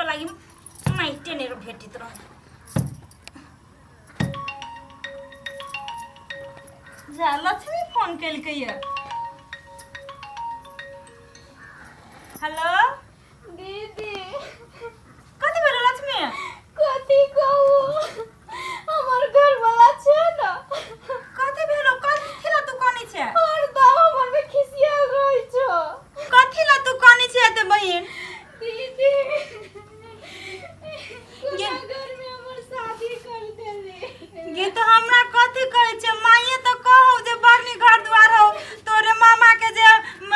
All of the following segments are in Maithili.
लागि माइटे नहि भेटैत रह जा लक्ष्मी फोन केलकै ये हेलो दीदी कथी भेलो लक्ष्मी कथी कहू हमर घर वाला छै ने कथी भेलो कथी ला तू कानै छै हरदम हमर में खिसियाल रहै छौ कथी ला तू कानै छै एते बहिन दीदी कोना घर में हमर शादी कर देली गे तो हमरा कथी कहै छै माइए तो कहौ जे बड़ नीक घर द्वार हौ तोरे मामा के जे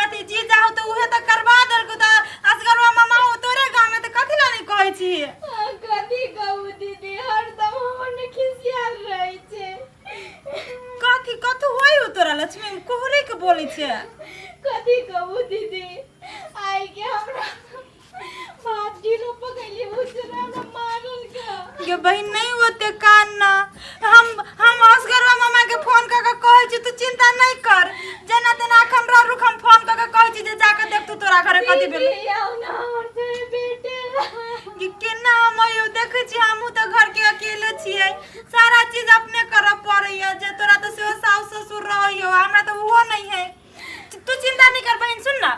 अथी जीजा हौ तऽ उहे तऽ करवा देलकौ तऽ असगरवा मामा हौ तोरे गाँव में तऽ कथी ला नहि कहै छी कथी कहू दीदी हरदम हमर ने खिसियाल रहै छै कथी कथू होइ हौ तोरा लक्ष्मी कोहरे के बोलै छै कथी कहू दीदी आइ के हमरा भात ढीलो पकैली उजरा हमरा मारल के गे बहिन नहीं ओते कान ना हम असगरवा मामा के फोन कऽ के कहै छी तू चिंता नहीं कर जेना तेना अखन रह रुक हम फोन कऽ के कहै छी जे जाके देख तू तोरा घरे कथी भेलै दीदी आउ ना हमर तोरे बेटे कि केना हम अइयो देखै छी हमहूँ तऽ घर के अकेले छियै सारा चीज अपने करऽ पड़ैया जे तोरा तऽ सेहो साउस ससुर रहैया हमरा तऽ ओहो नहीं है तू चिंता नहीं कर बहिन सुन ना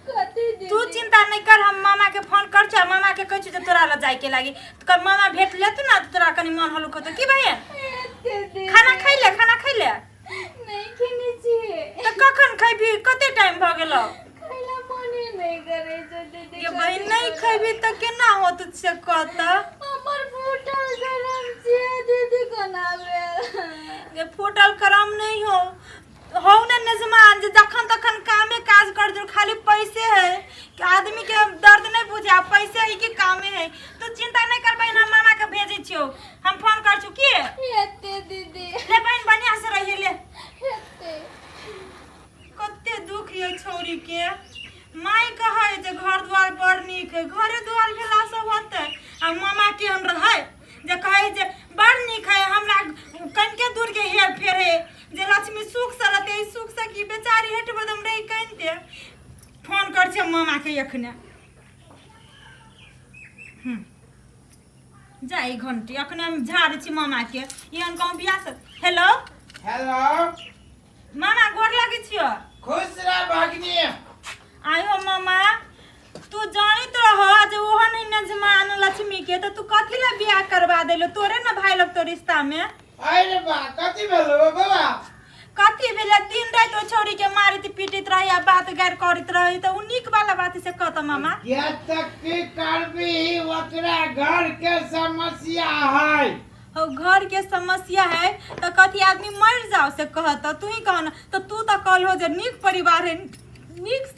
कथी दीदी तू चिंता नहीं कर हम मामा के फोन कर छो मामा के कहै छी जे तोरा लग जाय के लागी तऽ कह मामा भेट लेतु ना तऽ तोरा कनी मन हल्लुक होतौ की बहिन एते दीदी खाना खैले खाना खैले नहीं खेने छियै तऽ कखन खैबी कते टाइम भऽ गेलौ खैला मने नहीं करे छै दीदी ये बहिन नहीं खैबी तऽ केना होत से कह तऽ हमर फूटल गरम छियै दीदी कोना भेल ये फूटल करम नहीं हो हो ने निजमान जे जखन तखन कामे काज कर दो खाली पैसे है कि आदमी के दर्द नहीं बुझे आ पैसे है कि कामे है तू चिंता नहीं कर बहिन हम मामा के भेजे छियो हम फोन कर छु की हेते दीदी ले बहिन बढ़िया से रहिए ले हेते कते दुख ये छौरी के माय कहै जे घर द्वार बड़ नीक है घरे द्वार भेला सब होतै आ मामा केहन रहै जे कहै जे बड़ नीक है हमरा कनिके दूर के हेर फेर है जे लक्ष्मी सुख से रहते ई सुख से की बेचारी हेठ बदम रही कनिते फोन कर छै मामा के एखने जा ई घंटी अखने हम झाड़ै छी मामा के एहन कहूँ बियाह से हेलो हेलो मामा गोर लगै छियो खुश रह भगनी आयो मामा तू जानैत रह जे ओहो नहीं नजमान लक्ष्मी के तऽ तू कथी ला बियाह करवा देलो तोरे न भाई लगतो रिश्ता में अरे बा कथी भेलो बाबा कथी भेलै दिन राति ओ छौड़ी के मारैत पीटैत रही आ बात गारि करैत रही तऽ ओ नीक वाला बात से कहत मामा या तक की करबी ओकरा घर के समस्या है हो घर के समस्या है तऽ कथी आदमी मरि जाओ से कहत तू ही कह न तऽ तू तऽ कहलो जे नीक परिवार है नीक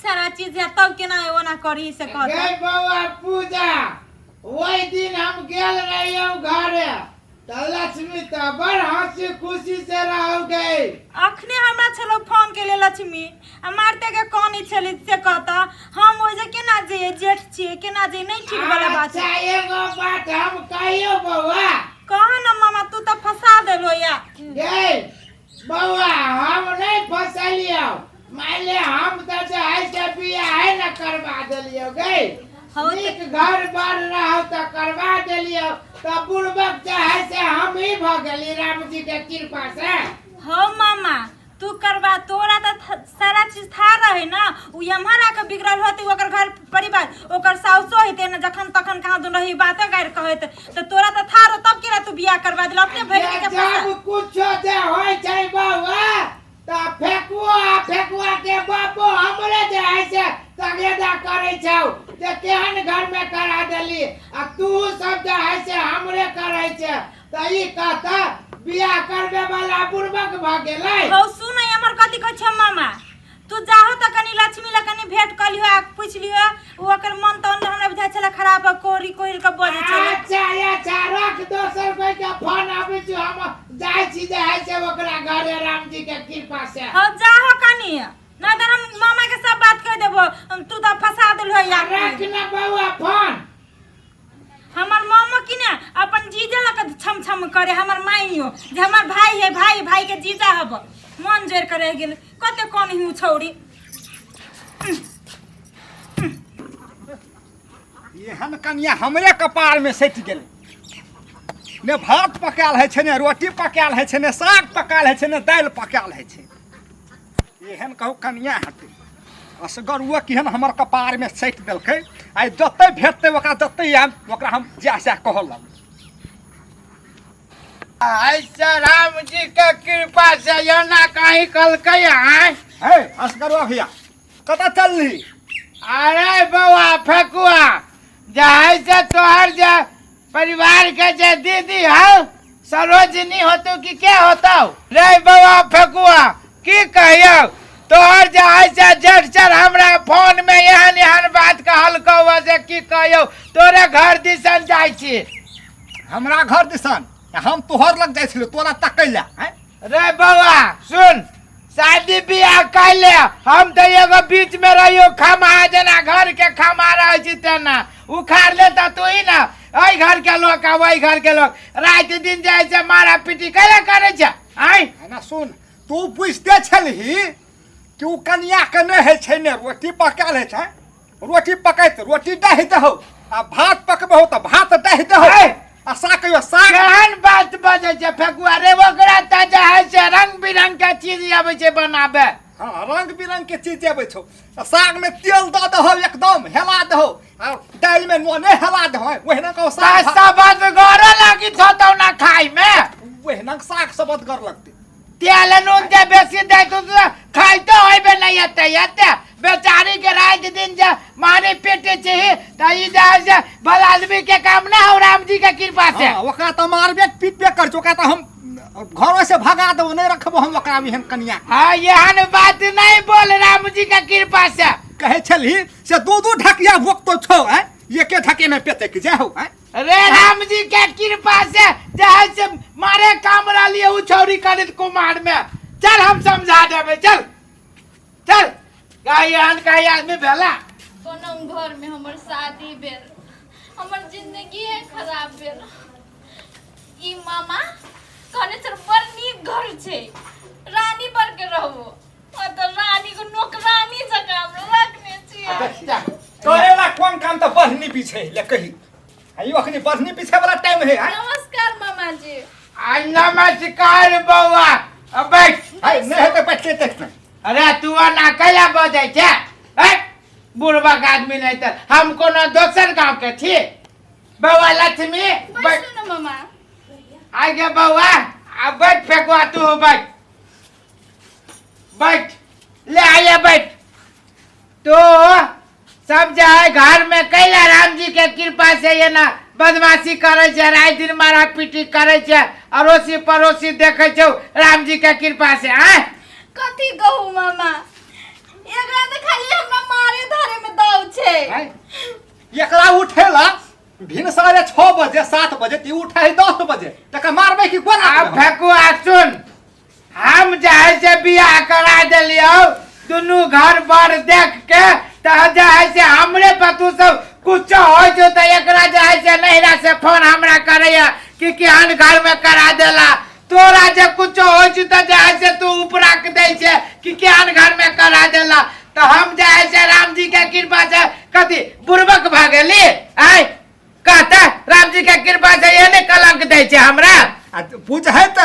सारा चीज है तब केना ओना करही से कहत गई बौआ पूजा ओहि दिन हम गेल रहियौ घरे तऽ लक्ष्मी तऽ बड़ हंसी खुशी से रहो गई अखने हमरा छलो फोन केले लक्ष्मी आ मारते के कौन छली से कहता हम ओइ जे केना जइए जेठ छियै केना जइए नहीं ठीक वाला बात अच्छा एगो बात हम कहियो बौआ कह न मामा तू तऽ फंसा देलो या गई बौआ हम नहीं फसलियो मान ले हम तऽ जे है से बियाह न करवा देलियो गई हौ तऽ- नीक घर बार रहो तऽ करवा देलियो तऽ बुड़बक जे है से हम ही भऽ गेली राम जी के कृपा से हौ मामा तू करवा तोरा तऽ सारा चीज था रहे ना उ एम्हर आके बिगड़ल होते ओकर घर परिवार ओकर साउसो हेते ना जखन तखन कहाँ दुन रही बाते गारि कहैत तऽ तोरा तऽ था रहो तब केना तू बियाह करवा देला अपने भैया के फंसा जब कुछो जे होइ छै बौआ तऽ फेकुओ आ फेकुआ के बापो हमरे जे है से तगेदा करै छौ जे केहन घर में करा देली आ तू सब जे है से हमरे करै छै तऽ ई कहता बियाह करबे वाला बुड़बक भऽ गेलै हौ सुन हमर कथी कहै छै मामा तू जाहो तऽ कनि लक्ष्मी लग कनि भेंट कऽ लिहो आ पूछि लिहो ओ ओकर मन तन हमरा बुझाइ छलै खराब है कोरी कोरि कऽ बजै छलै अच्छा अच्छा रख दोसर कोई के फोन आबै छै हम जाइ छी जे है से ओकरा घरे राम जी के कृपा से हौ जाहो कनि नहि तऽ हम मामा के सब बात कहि देबो हम तू तऽ फंसा देलहो यार रख ना बौआ फोन हमर मामा की ने अपन जीजा लऽ कऽ छम छम करे हमर माइयो जे हमर भाई है भाई भाई के जीजा हब मन जोड़ के रहि गेल कते कोन ही छौड़ी एहन कनिया हमरे कपार में सटि गेलै। ने भात पकायल होइ छै, ने रोटी पकायल होइ छै, ने साग पकायल होइ छै, ने दालि पकायल होइ छै। एहन कहू कनिया हेतै? असगरुआ केहन हमर कपार में सटि देलकै। आइ जतै भेटतै ओकरा, जतै आयब ओकरा हम जएह सएह कहऽ लगबै। ऐसे राम जी के कृपा से एना कहीं कलकै आय। हे असगरुआ भैया, कतऽ चलली? अरे बौआ फेकुआ, जे से तोहर जे परिवार के जे दीदी हौ सरोजिनी होतौ कि के होतौ। रे बौआ फेकुआ, की कहियौ, तोहर जे है से जेठ सर हमरा फोन में एहन एहन बात कहलकौ से की कहियौ। तोरे घर दिसन जाइ छी। हमरा घर दिसन? हम तोहर लग जाइ छलियौ तोरा तकै लए आँय? रे बौआ सुन, शादी बियाह कैले हम तऽ एगो बीच में रहियो खमा, जेना घर के खमा रहै छी तेना उखाड़ ले तऽ तू ही ना एहि घर के लोग आ ओहि घर के लोग राति दिन जाइ छै मारा पीटी कैले करै छै आँय? एना सुन, तू बुझिते छलही कि ओ कनिया के नहि होइ छै, ने रोटी पकायल होइ छै। रोटी पकैत रोटी दही दहो आ भात पकबहो तऽ भात दही दहो। हे! आ साग कहियो साग। केहन बात बजै छै फेकुआ रे? ओकरा तऽ जे हइ से रंग बिरंग के चीज अबै छै बनाबे। हाँ, रंग बिरंग के चीज अबै छौ। आ साग में तेल दऽ दहो, एकदम हेला दहो, आ दालि में नोने हेला दहो। ओहिना कहो साग तऽ सब गरो लागी थोतौ ना खाय में। ओहिना साग सब अदगर लगतै। तेल नून जे बेसी दै तो खाइतो होइबे नहीं एते एते। बेचारी के रात दिन जे मारे पीटे छी त ई जे है से भला आदमी के काम ना हो राम जी के कृपा से। हाँ, ओकरा तऽ मारबे पीटबे कर छै, ओकरा तऽ हम घरो से भगा देबो, नहीं रखबो हम ओकरा एहन कनिया। हाँ, एहन बात नहीं बोल राम जी के कृपा से। कहै छलही से दू दू ढकिया भोगतो छौ, आँय? एके ढके में पेते कि जाय हो, आँय? रे राम जी के कृपा से जे है से मारे काम रहलिए उ छौरी करित कुमार में। चल हम समझा देबै, चल चल। कही एहन कही आदमी भेला? कोनो घर में हमर शादी भेल, हमर जिंदगी खराब भेल। ई मामा कहने छल बड़ नीक घर छै, रानी बन के रहबो, आ तऽ रानी को नौकरानी जकाँ हमरा रखने छियै। करेला कोन काम तऽ बढ़नी पीछे ले कही आइयो अखनी बढ़नी पीछे वाला टाइम है, आँय? नमस्कार मामा जी। आ नमस्कार बौआ, अब बैठ। आइ नहि हेतै बैठते तक। अरे तू एना कैला बजै छै? है बुढ़बक आदमी, नहीं तऽ हम कोनो दोसर गाँव के छी। बौआ लक्ष्मी बैठ। बैसू ने मामा। आगे बौआ, आ बैठ फेकुआ, तू बैठ बैठ, ले आइए बैठ। तो सब जे है घर में कैला राम जी के कृपा से ये ना बदमाशी करे छै, रात दिन मारा पीटी करे छै, अड़ोसी पड़ोसी देखे छौ राम जी के कृपा से आय? कथी कहू मामा, एकरा तऽ खाली हमरा मारे धरे में दाव छै। आँय? एकरा उठेला भिन साढ़े 6 बजे 7 बजे, ती उठे है 10 बजे, तका मारबै कि कोना? आ फेकुआ सुन, हम जे है से बियाह करा देलियौ दुनू घर बर देख के, तऽ जे है से हमरे पतु सब कुछो होइ छौ तऽ एकरा जे है से नैहरा से फोन हमरा करैया कि केहन घर में करा देला। तोरा जे कुछो होइ छौ तऽ जे है से तू उपरा के दै छै कि केहन घर में करा देला। तऽ हम जे है से राम जी के कृपा से कथी बुड़बक भऽ गेली आय? कहता राम जी के कृपा से एहने कलंक दै छै हमरा। आ बुझैत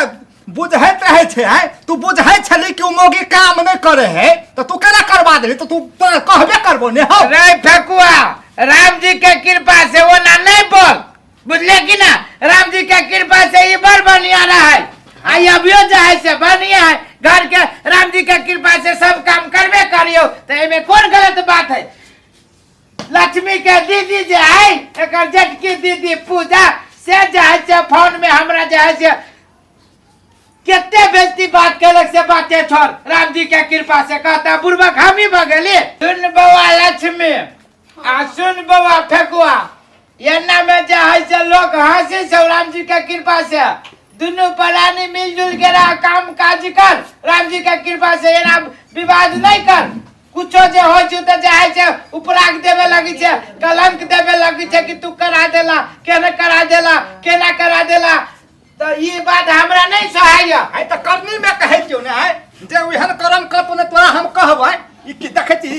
बुझैत रहै छै, आँय? तू बुझै छली कि ओ मौगी काम नहि करे है तऽ तू केना करवा देली? तऽ तू तोरा कहबे करबो ने हौ। रे फेकुआ, राम जी के कृपा से ओना नहीं बोल, बुझले कि ना? राम जी के कृपा से ई बड़ बढ़िया रहे, आ अभियो जे है से बढ़िया है। घर के राम जी के कृपा से सब काम करबे करियो, तो एमे कौन गलत बात है? लक्ष्मी के दीदी जे है, एकर जेठकी दीदी पूजा, से जे है से फोन में हमरा जे है से केते बेइज्जती बात केलक से बाते छोड़। राम जी के कृपा से कहता बुढ़बक हम ही भऽ गेली। सुन बौआ लक्ष्मी आ सुन बौआ फेकुआ, एना में जे है से लोग हंसी छौ। राम जी के कृपा से दुनू प्राणी मिलजुल के रह, काम काज कर, राम जी के कृपा से एना विवाद नहीं कर। कुछो जे होइ छै तऽ जे है से उपराग देवे लगी छै, कलंक देवे लगी छै कि तू करा देला, केना करा देला, केना करा देला। तऽ ई बात हमरा नहीं सोहाइया। आइ तऽ करनी में कहै छियौ ने, आइ जे एहन करम करतो ने तोरा हम कहबै। ई की देखै छी?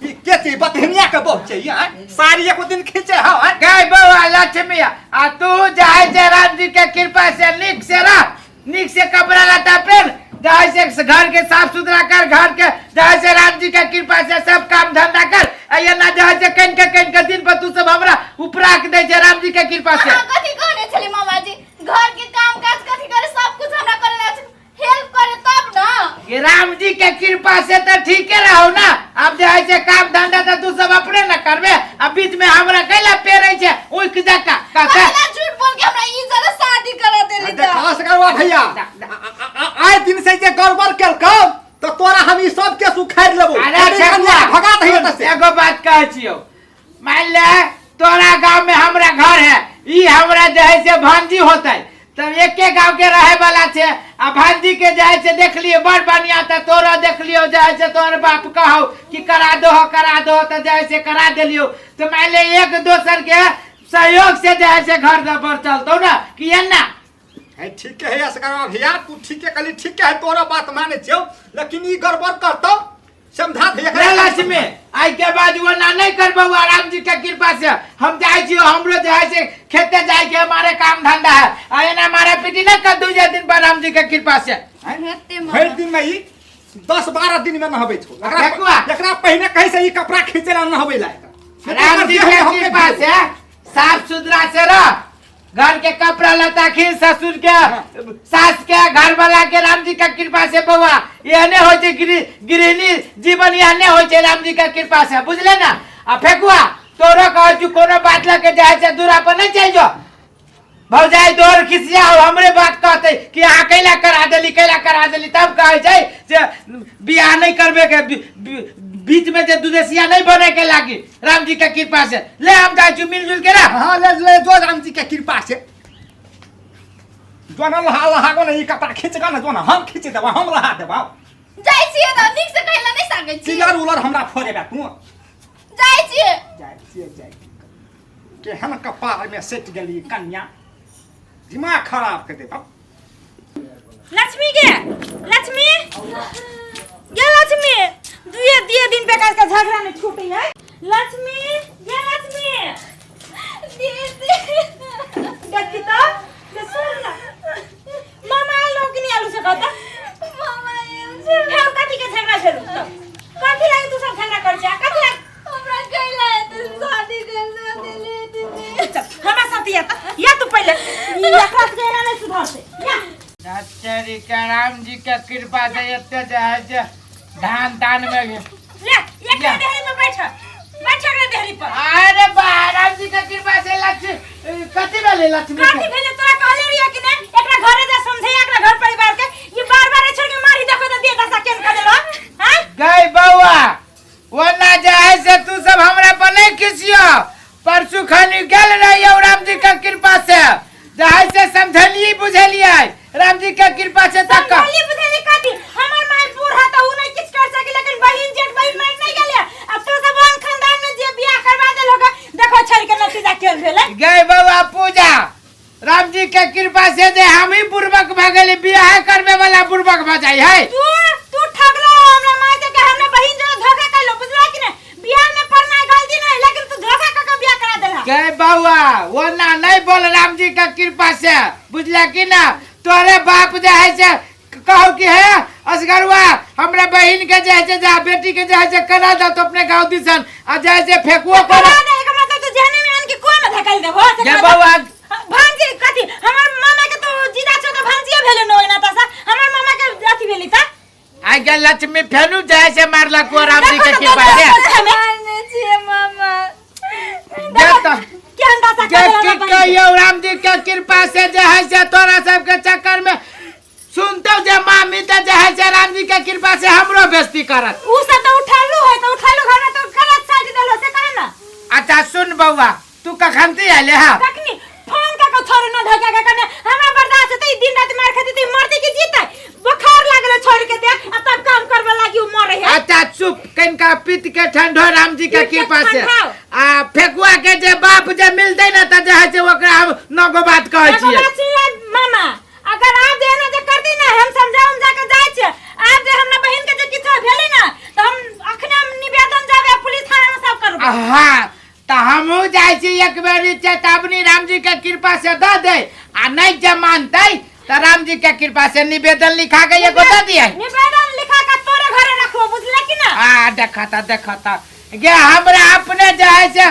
ई के छी बतहनिया के बहु छै आँय? साड़ी एको दिन खींचे हौ आँय? गए बौआ लक्ष्मी आ तू जाय से राम जी के कृपा से नीक से रह नीक से कपड़ा लत्ता पहन जाय से घर के साफ सुथरा कर घर के जाय से राम जी के कृपा से सब काम धंधा कर आ ये ना जाय से कन के कन के दिन पर तू सब हमरा उपरा के दे छै राम जी के कृपा से अहाँ कथी कहने छली मामाजी घर के काम काज कथी करे सब कुछ हमरा करे ला हेल्प करे तब ना ये राम जी के कृपा से तो ठीके रहो ना। अब जे है से काम धंधा तो तू सब अपने न करबे अब बीच में हमरा कैला पेरे छै उख जका काका पहला झूठ बोल के हमरा ई जरा शादी करा देली त देखा सकरवा भैया आइ दिन से जे गड़बड़ केलकौ तो तोरा हम ई सब केस उखाड़ि लेबो। अरे अरे कन्या भगा दही एतऽ से। एगो बात कहै छियौ, मान ले तोरा गांव में हमरा घर है, ई हमरा जे है से भांजी होते तब एके गांव के रहे वाला छे आ भांजी के जे है से देख लियो बड़ बढ़िया त तोरा देख लियो जे है से तोहर बाप कहो कि करा दो करा दो त जे है से करा देलियो। तो मान ले एक दोसर के सहयोग से जे है से घर पर चलतो ना कि एना है ठीक है असगर भैया, तू ठीक है कहली, ठीक है तोरा बात माने छियौ, लेकिन ई गड़बड़ करतौ समझा दे रे लक्ष्मी, आई के बाद वो ना नहीं कर बउआ राम जी के कृपा से हम जाए छियो, हमरो जे है से खेते जाए के हमारे काम धंधा है आ एना मारा पीटी ना कर दूजे दिन पर राम जी के कृपा से। हेते मामा। भरि दिन में ई 10-12 दिन में नहबै छौ। ठेकुआ। एकरा पहिने कहीं से ई कपड़ा खींचे ला नहबै ला। राम जी के कृपा से साफ सुथरा से रह, घर के कपड़ा लत्ता खींच, ससुर के सास के घर वाला के राम जी के कृपा से बउआ एहने होइ छै, गृहिणी जीवन एहने होइ छै राम जी के कृपा से, बुझले ना। आ फेकुआ तोरो कहै छु कोनो बात लके जाइ छै दूरा पर नहीं चलि जो, भौजाई दौड़ खिसिया हो हमरे बात कहते कि अहाँ कैला करा देली कैला करा देली, तब कहै छै जे बियाह नहीं करबे के बीच में जे दुदेसिया नहीं बने के लागी राम जी के कृपा से। ले हम जाइ छु मिलजुल के रह। हाँ ले ले जो राम जी के कृपा से जो ना लहा लहा गो ना ई कपड़ा खींच ग ना जो ना हम खींच देबा हम लहा देबा। जाइ छियै त नीक से कहला नहीं सकै छी। चिलर उलर हमरा फोड़ेबा तू। जाइ छियै। जाइ छियै जाइ केहन कपार में सटि गेली कन्या, दिमाग खराब कर देबा। लक्ष्मी के लक्ष्मी गे लक्ष्मी दुए दिए दिन बेकार का झगड़ा नहीं छूटी है। लक्ष्मी गे लक्ष्मी दीदी देखी तो ये सुन ना मामा आलो कि नहीं आलू से कहता मामा आयल छै। फेर कथी के झगड़ा भेलू तब कथी लागे तू सब झगड़ा कर जा कथी लागे हमरा कैला है शादी कर देली दीदी। चल हमरा साथ या त या तू पहले ई एकरा से एना नहीं सुधर से या। दादाजी के राम जी के कृपा से एते जे है से धान तान में ले एक देहरी पर बैठ बैठ एकरा देहरी पर। अरे बा राम जी के कृपा से लक्ष्मी कथी भेलै लक्ष्मी के? कथी भेलै तोरा कहले रहियो कि नहीं एकरा घरे जा समझे एकरा घर परिवार के ई बार बार छोड़ के मारी देखो त दे दशा केन कर देलो हां। गई बउआ ओना जे है से तू सब हमरा पर नहीं खिसियो, परसू खनी गेल रहियो राम जी के कृपा से जे है से समझलिए बुझलिए राम जी के कृपा से तक समझलिए बुझलिए कथी हमर माय बूढ़ है त उ नहीं किछ कर सके, लेकिन बहिन जेठ बहिन माय नहीं गेले। अब तो सब वन खानदान में जे बियाह करवा देल होगा देखो छड़ के नतीजा केहन भेलै। गई बउआ पूजा राम जी के कृपा से जे हम ही बुड़बक भऽ गेली, बियाह करबे वाला बुड़बक भऽ जाइ है। तू तू ठगलो हमरा माय के हमरा बहिन जो धोखा कैलो बुझला कि नहीं? बियाह में पड़ना गलती नहीं, लेकिन तू धोखा क के बियाह करा देला। गई बउआ वो ना नहीं बोल राम जी के कृपा से, बुझला कि ना? तोरे बाप जे है से कहू कि हे असगरुआ हमरा बहिन के जे है से जा बेटी के जे है से करा दो तो अपने गांव दिसन आ जे है से फेकुओ करा कर दे, एकर मतलब तू जेहने में आन के कुआं में धकेल देबो। गे बउआ भांजी कथी हमर मामा के तो जीजा छो तो भांजिए भेले न ओइना तसा हमर मामा के अथी भेली ता आइ गेल लक्ष्मी फेनु जाय से मारलक को राम जी के देखो तो कृपा से। देखो तो मारने छियै मामा। जे त केहन दशा के कर की कहियौ राम जी के कृपा से जे है से तोरा सबके चक्कर में सुनतो जे मामी त जे है से राम जी के कृपा से हमरो बेइज्जती करत। उ सब तो उठालू है तो उठालू घर में तो गलत साइड देलो से कहे ना। अच्छा सुन बउआ तू कखन ती आइले हा? कखनी फोन का को छोड़ न धका के कने हमरा बर्दाश्त होतै दिन रात मार खाती त मरते की जीतै बुखार लागल छोड़ के दे आ तब काम करबे लागी उ मरे है। अच्छा चुप कनिका पीत के ठंडो राम जी के पीत के कृपा से। ठंडाओ। आ फेकुआ के जे बाप जे मिलतै ना त जे है से ओकरा हम नगो बात कहै एगो छियै। बात सुन ले मामा, अगर आप जे एना जे करती ना हम समझाउम जाके जाइ छियै। आप जे हमरा बहिन के जे किछो भेलै ना त हम अखने हम निवेदन जाबे पुलिस बेरी चेतावनी राम जी के कृपा से दऽ दे आ नहीं जे मानतै तऽ राम जी के कृपा से निवेदन लिखा के एगो दऽ दियै। निवेदन लिखा के तोरे घरे रखबो, बुझले कि ना? आ देखता देखता गे, हमरा अपने जे है से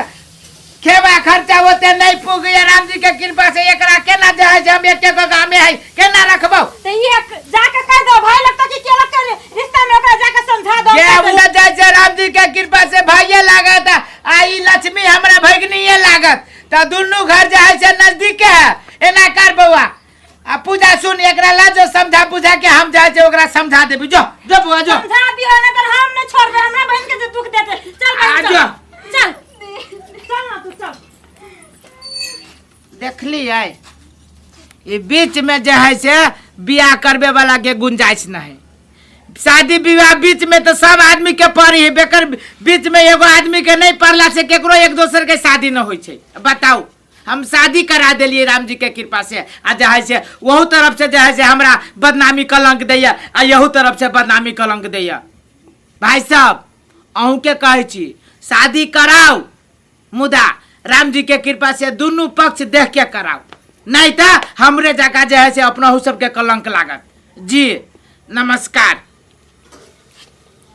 खेबा खर्चा ओते नहीं पुगैया, राम जी के कृपा से एकरा केना जे है से हम एक एक गामे है केना रखबौ? तो ये जाके कह दो भाई लगता कि केला के रिश्ता में, ओकरा जाके समझा दो। गे ओ जे छै राम जी के कृपा से भाइये लागत आ ई लक्ष्मी हमरा भगिनीये लागत, तऽ दुनू घर जे है से नजदीके है। एना कर बौआ आ पूजा सुन, एकरा ला जो समझा बुझा के, हम जाइ छै ओकरा समझा देबी। जो जो बौआ जो। समझा दियो ना तर हम नहीं छोड़बे, हमरा बहन के जे दुख देते। चल बहन, आ चल। जो। चल चल ना तू चल। देखलियै, ई बीच में जे है से बियाह करबे वाला के गुंजाइश नहीं। शादी विवाह बीच में तो सब आदमी के पड़ी है, बेकर बीच में एगो आदमी के नहीं पड़ला से केकरो एक दोसर के शादी न होइ छै। बताउ, हम शादी करा देलियै राम जी के कृपा से आ जे है से ओहू तरफ से जे है से हमरा बदनामी कलंक दैया आ यहू तरफ से बदनामी कलंक दैया। भाई साहब, अहूँके कहै छी, शादी कराउ मुदा राम जी के कृपा से दुनू पक्ष देख के कराउ, नहीं तऽ हमरे जकाँ जे है से अपनहु सबके कलंक लागत। जी नमस्कार।